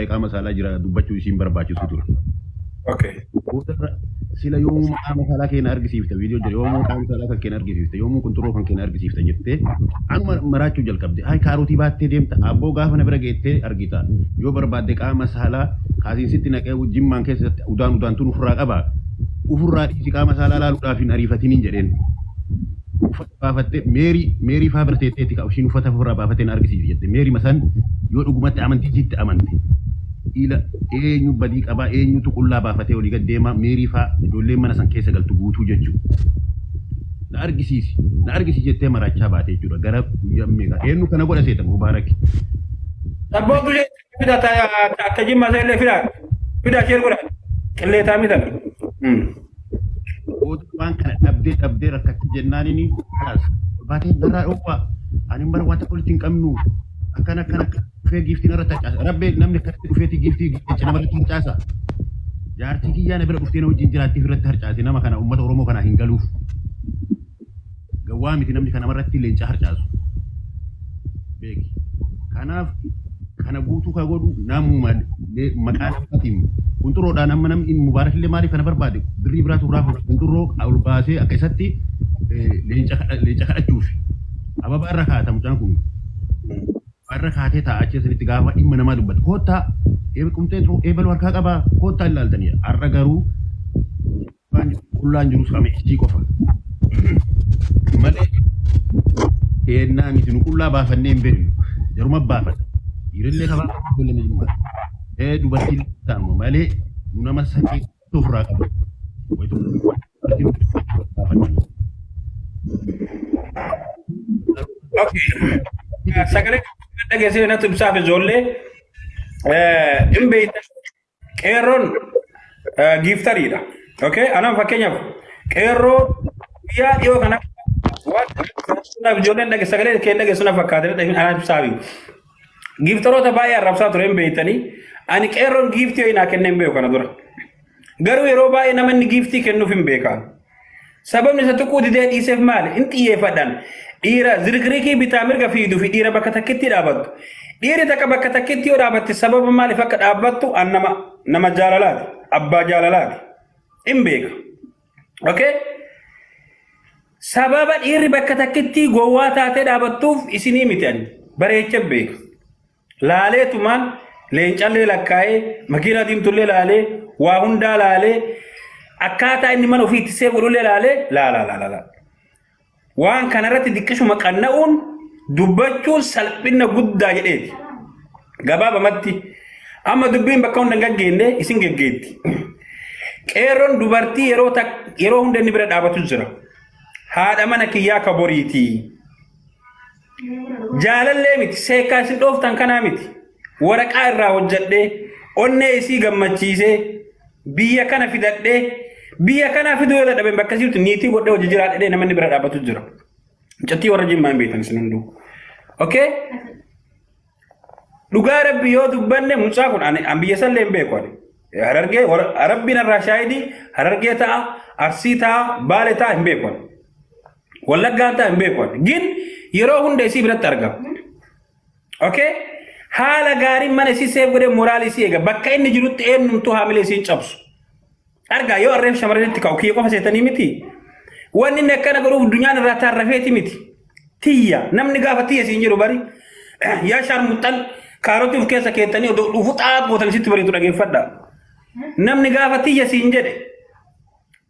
Qaama saalaa jira dubbachuu isiin barbaachisu ture. Okay. Boodarra sila yoomuu qaama saalaa keenya argisiifta viidiyoo jira, yoomuu qaama saalaa kan keenya argisiifta, yoomuu qunxurroo kan keenya argisiifta jettee anuma maraachuu jalqabde. Hayi, kaarotii baattee deemta abboo, gaafa na bira geettee argita. Yoo barbaadde qaama saalaa kaasiin sitti naqee jimmaan keessatti udaan udaantuun ofirraa qaba. Ofirraa dhiisi, qaama saalaa laaluudhaaf hin ariifatiniin jedheen. Uffata baafattee Meerii Meerii faa bira teetteetti ka ishiin uffata ofirraa baafattee na argisiisi jette. Meerii masan yoo dhugumatti amantii isiitti amante. Ila eenyu badii qabaa, eenyutu qullaa baafatee olii gad deemaa? Meerii faa ijoolleen mana san keessa galtu guutuu jechuudha. Na argisiisi, na argisiisi jettee maraachaa baate jechuudha. Gara guyyaa meeqa eenyu kana godha seeta Mubaarak? Sabboontu ishee fida akka jimma isa illee fida fida ishee godha qilleetaa mitan. Booda waan kana dhabdee dhabdee rakkatti jennaanini kalaas ol baatee narraa dhoowwaa, ani bara waan tokko walitti hin qabnu, akkana akkana akkana dhufee giiftii narratti harcaasa. Rabbee, namni akkatti dhufeeti giiftii namarratti harcaasa. Jaartii kiyyaa na bira dhuftee na wajjin jiraattiif irratti harcaase. Nama kana uummata Oromoo kana hin galuuf. Gawwaa miti namni kana namarratti leenca harcaasu. Beeki. Kanaaf kana guutuu ka godhu namuma maqaa namaatiin qunxuroodhaan. Amma namni Mubaarak illee maaliif kana barbaade? Birrii biraatu irraa fuudha. Qunxurroo ol baasee akka isatti leenca leenca kadhachuuf ababaa irra kaata. Mucaan kun irra kaatee taa'a achi asirratti gaafa dhimma namaa dubbatu, koottaa qumxee eebaluu harkaa qabaa, koottaa ilaaltanii. Har'a garuu qullaan jirus kame isii qofa malee keennaa miti. Nu qullaa baafannee hin beeknu, jaruma baafata. Dhiirillee kabaa ijoollee jimmaa dubartii taanuma malee nu nama sadii ofirraa qaba. Baafannee. Okay. Sagalee dhageessee natti ibsaaf ijoollee hin beektan, qeerroon giifteriidha. Okay? Anaan fakkeenyaaf qeerroo guyyaa dhiyoo kana waan ijoolleen dhage sagalee kee dhageessu na fakkaate anaan ibsaafi. Giifteroota baay'ee arrabsaa ture hin beektanii. Ani qeerroon giiftii ho'i naa kennee hin beeku kana dura. Garuu yeroo baay'ee nama inni giiftii kennuuf hin beekan. Sababni isa tuquu didee dhiiseef maali? In xiyyeeffadhan. Dhiira zirikirikii bitaa mirga fiiduu fi dhiira bakka takkitti dhaabattu. Dhiirri takka bakka takkitti yoo dhaabatte sababa maaliif akka dhaabbattu an nama jaalalaati. Abbaa jaalalaati. In beeka. Okay? Sababa dhiirri bakka takkitti gowwaa taatee dhaabattuuf isinii miti, ani bareecha beeka. Laaleetumaan leencallee lakkaa'ee, makiinaa diimtullee laalee, waa hundaa laalee, akkaataa inni mana ofii itti see godhullee laalee laala laala laala. Waan kanarratti diqqishuma qanna'uun dubbachuun salphina guddaa jedheeti. Gabaabamatti amma dubbiin bakka hunda hin gaggeenne, isin geggeetti. Qeerroon dubartii yeroo hunda inni bira dhaabatu jira. Haadha mana kiyyaa ka boriitii. Jaalallee miti, seekaa isin dhooftan kanaa miti. Waraqaa irraa hojjedhee, onnee isii gammachiisee, biyya kana fidadhee, biyya kana fiduu yoo dadhaben bakka isiitti niitii godhee hojii jiraadhee namni bira dhaabbatu jira. Mucattii warra Jimmaa hin beektan isin hunduu. Okay? Dhugaa Rabbi yoo dubbanne, mucaa kun ani an biyya sallee hin beeku ani. Harargee Rabbiin irraa shaahidii, Harargee ta'a, Arsii ta'a, Baale ta'a hin beeku ani. Wallaggaan ta'a hin beeku ani. Gin yeroo hunda isii biratti argama. Okay? Haala gaariin mana isii seef godhee moraalii isii eega. Bakka inni jirutti eenyumtuu haamilee isii hin cabsu. Argaa yoo arreef shamarranitti ka'u kiyya qofa seetanii miti. Wanni inni akkana godhuuf dunyaan irraa taarrafeeti miti. Tiyya, namni gaafa tiyya siin jedhu bari yaa shaarmuxxan kaarotii of keessa keettanii odoo dhufu xaaq gootan sitti bareedu dhageeffadha. Namni gaafa tiyya siin jedhe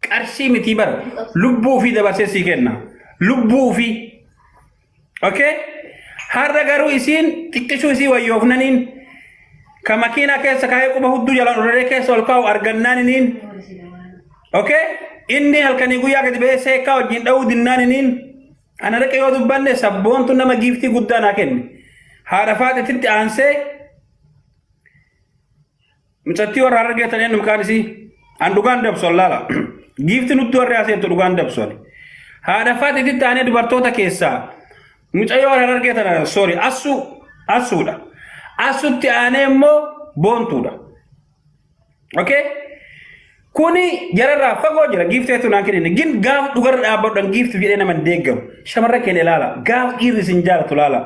qarshii miti bara, lubbuu ofii dabarsee sii kenna. Lubbuu ofii. Okay? Har'a garuu isiin xiqqishuu isii wayyoofnaniin ka makiinaa keessa kaa'ee quba hudduu jalaan uraree keessa ol kaa'u argannaaniniin. Okay? Inni halkanii guyyaa gadi ba'ee seekaa wajjin dha'uu dinnaaniniin ana dhaqee yoo dubbanne sabboontu nama giiftii guddaa naa kenne. Haadha faaxititti aansee mucattii warra argeetan eenyu maqaan isii? An dhugaan dabsu allaala. Giifti nutti warri haaseentu dhugaan dabsu ani. Haadha faaxititti aanee dubartoota keessaa mucayyoo warra argeetan, sorry, assuu assuudha. Assutti aanee immoo boontuudha. Okay? Kuni jararraa fagoo jira, giifteetu naan kennine. Gin gaaf dhugarra dhaabbadhu giiftu jedhee nama hin deeggaru. Shamarran keenya ilaala. Gaaf dhiirri isin jaalatu ilaala.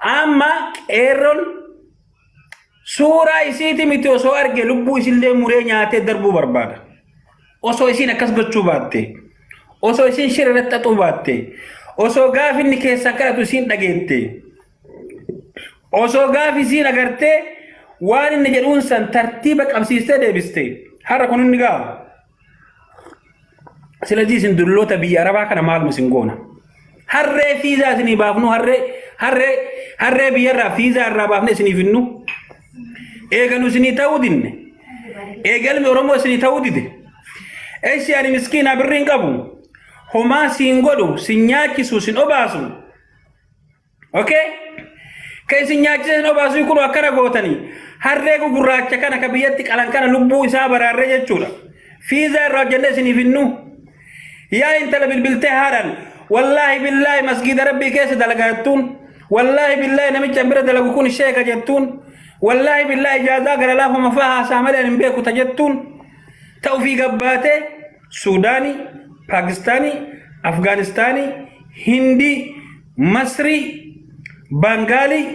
Amma qeerroon Suuraa isiiti miti osoo arge lubbuu isillee muree nyaatee darbuu barbaada. Osoo isiin akkas gochuu baatte, osoo isiin shira irratti xaxuu baatte, osoo gaafi inni keessaan kadhatu isiin dhageette, osoo gaafi isiin agartee waan inni jedhuun san tartiiba qabsiistee deebiste, har'a kun inni ga'a. Silazii isin dulloota biyya Arabaa kana maaluma isin goona? Harree fiizaa isinii baafnu harree harree harree biyyarraa fiizaa irraa baafne isinii finnu. Eeganu isinii ta'uu dinne. Eegalmi Oromoo isinii ta'uu dide. Eessi ani miskiinaa birrii hin qabu. Homaa siin godhu, sin nyaachisu, sin obaasu. Okay? Ka isin nyaachise isin obaasuu kun akkana gootanii harree gugurraacha kana ka biyyatti qalan kana lubbuu isaa baraarree jechuudha. Fiizaa irraa hojjennee isiniif hinnu. Yaa intala bilbiltee haadhaan wallaahi billaahi masgiida rabbii keessa dalagaa jettuun wallaahi billaahi namicha bira dalagu kun sheeka jettuun wallaahi billaahi ijaazaa gara laafuma faa haasaa malee ani hin beeku ta jettuun ta ofii gabbaatee Suudaanii, Paakistaanii, Afgaanistaanii, Hindii, Masrii, Baangaalii,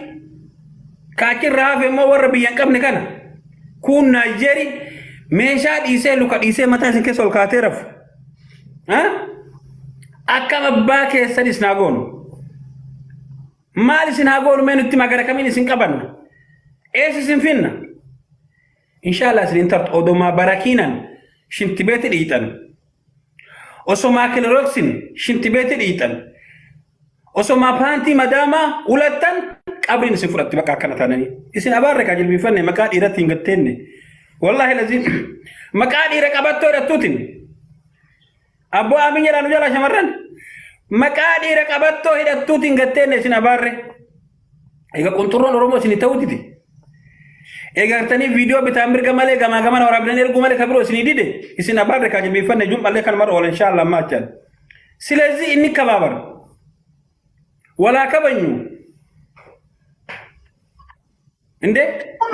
ka achirraa hafe immoo warra biyya hin qabne kana kuun Naayijeerii meeshaa dhiisee luka dhiisee mataa isin keessa ol kaatee rafu. Ha? Akkam abbaa keessan isin haa goonu. Maal isin haa goonu mee nutti magara kamiin isin qabanna? Eessa isin finna? Inshallah isin hin tartu odomaa barakiinan shintibeeti dhiixan. Osomaa kilorooksin shintibeeti dhiixan. Osomaa paantii madaamaa ulattan qabriin isin fudhatti bakka akkana taananii. Isin abaarre kaa jilbiinfanne maqaa dhiiratti hin gatteenne. Wallaahi laziim maqaa dhiira qabattoo hidhattuutin. Abboo aamin jedhaa nu jalaa shamarran. Maqaa dhiira qabattoo hidhattuutiin gatteenne isin abaarre. Egaa qunxurroon Oromoo isin ta'uu dide. Egaa gartanii viidiyoo bitaan mirga malee gamaa gamana waraabdanii erguu malee kan biroo isinii dide isin abaarre kaa jilbiinfanne jum'allee kan mara oola inshaallah ammaa achaan. Silezi inni kabaabar. Walaa kabanyu. Inde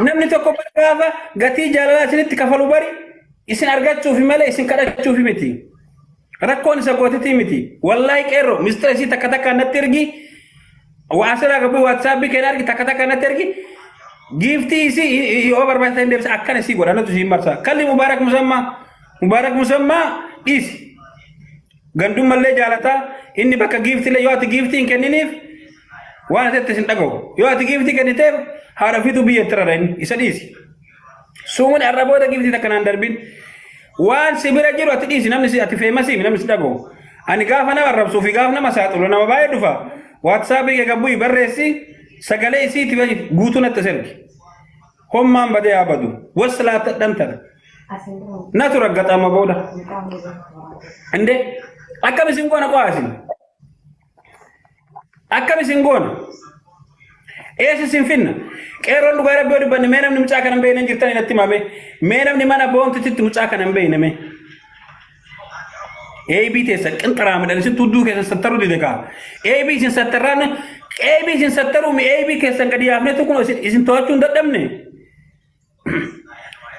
namni tokko bara gaafa gatii jaalalaa isinitti kafalu bari isin argachuufi malee isin kadhachuufi miti. Rakkoon isa gootitii miti. Wallaahi qeerroo mistira isii takka takka natti ergi. Waa asirraa gabbuu waatsaappii keenya argi takka takka natti ergi. Giiftii isii yoo barbaachisa hin deebisa akkana isii godha natu isiin marsa. Kalli Mubaarak Musammaa Mubaarak Musammaa dhiisi. Gandummallee jaalataa inni bakka giiftiillee yoo ati giiftii hin kenniniif waan ati itti sin dhaga'u. Yoo ati giiftii kenniteef haadha ofiitu biyya itti rara inni isa dhiisi. Suumuni har'a booda giiftii takka naan darbin. Waan si bira jiru ati dhiisi namni si ati feemasiif namni si dhaga'u. Ani gaafa nama arrabsuu fi gaafa nama saaxilu nama baay'ee dhufa. Waatsaappii kee gabbuyi barreessi sagalee isiitti guutuu natti as ergi. Hommaan badee haa badu. Waslaa tadhan tana. Natu raggaxama booda. Inde akkam isin goona qo'aa isin. Akkam isin goona. Eessa isin finna? Qeerroon dhugaa rabbii yoo dubbanne mee namni mucaa kana hin beekne hin jirtan natti himame. Mee namni mana boontititti mucaa kana hin beekne mee. AB teessan qinxiraamidhaan isin tudduu keessan sattaruu dide kaa. AB isin sattarraan AB isin sattaruu mi AB keessan gadi yaafnetu kun isin to'achuu hin dadhabne.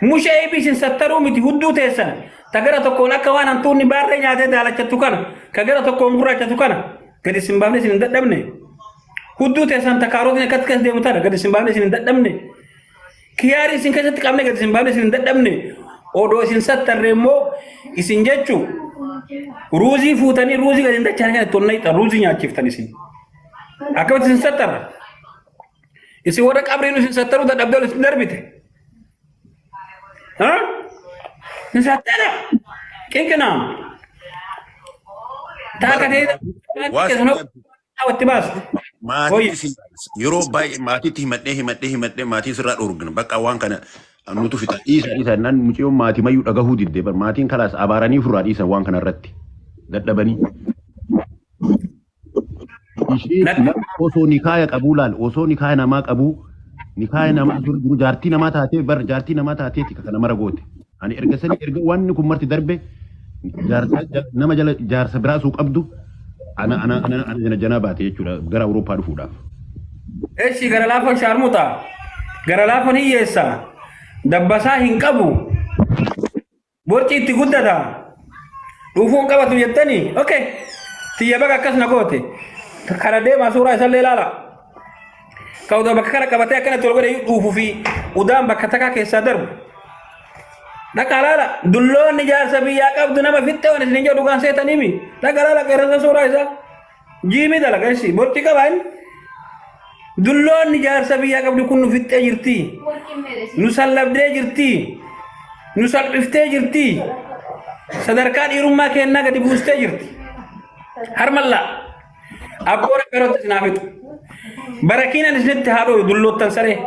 Musha AB isin sattaruu miti hudduu teessan ta gara tokkoon akka waan hantuunni baarree nyaatee daalachattu kana ka gara tokkoon gurraachatu kana gadi isin baafne isin hin dadhabne. Hudduu teessan ta kaarotiin akkatti keessa deemu tana gadi isin baafne isin hin dadhabne. Kiyaarii isin keessatti qabne gadi isin baafne isin hin dadhabne. Odoo isin sattarre immoo isin jechu ruuzii fuutanii ruuzii gadi hin dachaan kana tonna ixan ruuzii nyaachiftan isin. Akkamitti isin sattarra? Isin warra qabriin isin sattaruu dadhabdee ol isin darbite. Ha? Isin sattara. Qinqinaa. Taaka ta'ee Watti baastu. Maatii si yeroo baay'ee maatiitti himadhee himadhee himadhee maatii sirraa dhorgina bakka waan kana nutu fixa dhiisa dhiisa nan mucayyoon maatii mayyuu dhagahuu didde bar maatiin kalaas abaaranii ofirraa dhiisan waan kana irratti dadhabanii. Ishee nama osoo nikaaya qabuu laal osoo nikaaya namaa qabuu nikaaya namaa dur jiru jaartii namaa taatee bar jaartii namaa taateeti kana mara goote. Ani erga sanii erga wanni kun marti darbe jaarsa nama jala jaarsa biraa suu qabdu ana ana ana ana jana janaa baate jechuudha gara Awurooppaa dhufuudhaaf. Eshi gara laafoon shaarmuxa. Gara laafoon hiyyeessa. Dabbasaa hin qabu. Borci itti guddata. Dhufuun qabatu jettanii. Okay. Tiyya baga akkas na goote. Kana deemaa suuraa isallee ilaala. Ka odoo bakka kana qabatee akkanatti ol godhe dhuufuu fi udaan bakka takkaa keessaa darbu. Dhaqa laala dulloonni jaarsa biyyaa qabdu nama fixxee waan isin jedhu dhugaan seetaniimi. Dhaqa laala qeerransa suuraa isaa. Jiimii dalaga issi borci qaba inni. Dulloonni jaarsa biyyaa qabdu kun nu fixxee jirti. Nu sallabdee jirti. Nu salphiftee jirti. Sadarkaa dhiirummaa keennaa gadi buustee jirti. Harmallaa. Abboo rabbi irratti isin haa fixu. Barakiinan isinitti haa dhoyu dulloottan saree.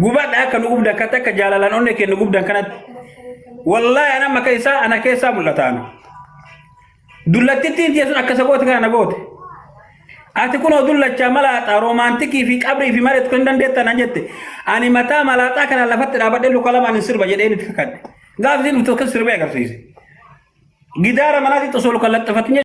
Gubadha akka nu gubdan kan akka jaalalaan onnee keenya gubdan kanatti. Wallaahi ana maka isaa ana keessaa mul'ata ana. Dullattittiin tiyya sun akka isa goote kana na goote. Ati kunoo dullachaa malaaxaa roomaantikii fi qabrii fi malee tokko hin dandeettan naan jette. Ani mataa malaaxaa kana lafatti dhaabadhee luka lamaan hin sirba jedheen itti kakadhe. Gaafa isin dhufte akkas sirbee agarsiise. Gidaara manaatti osoo luka laxxafatin.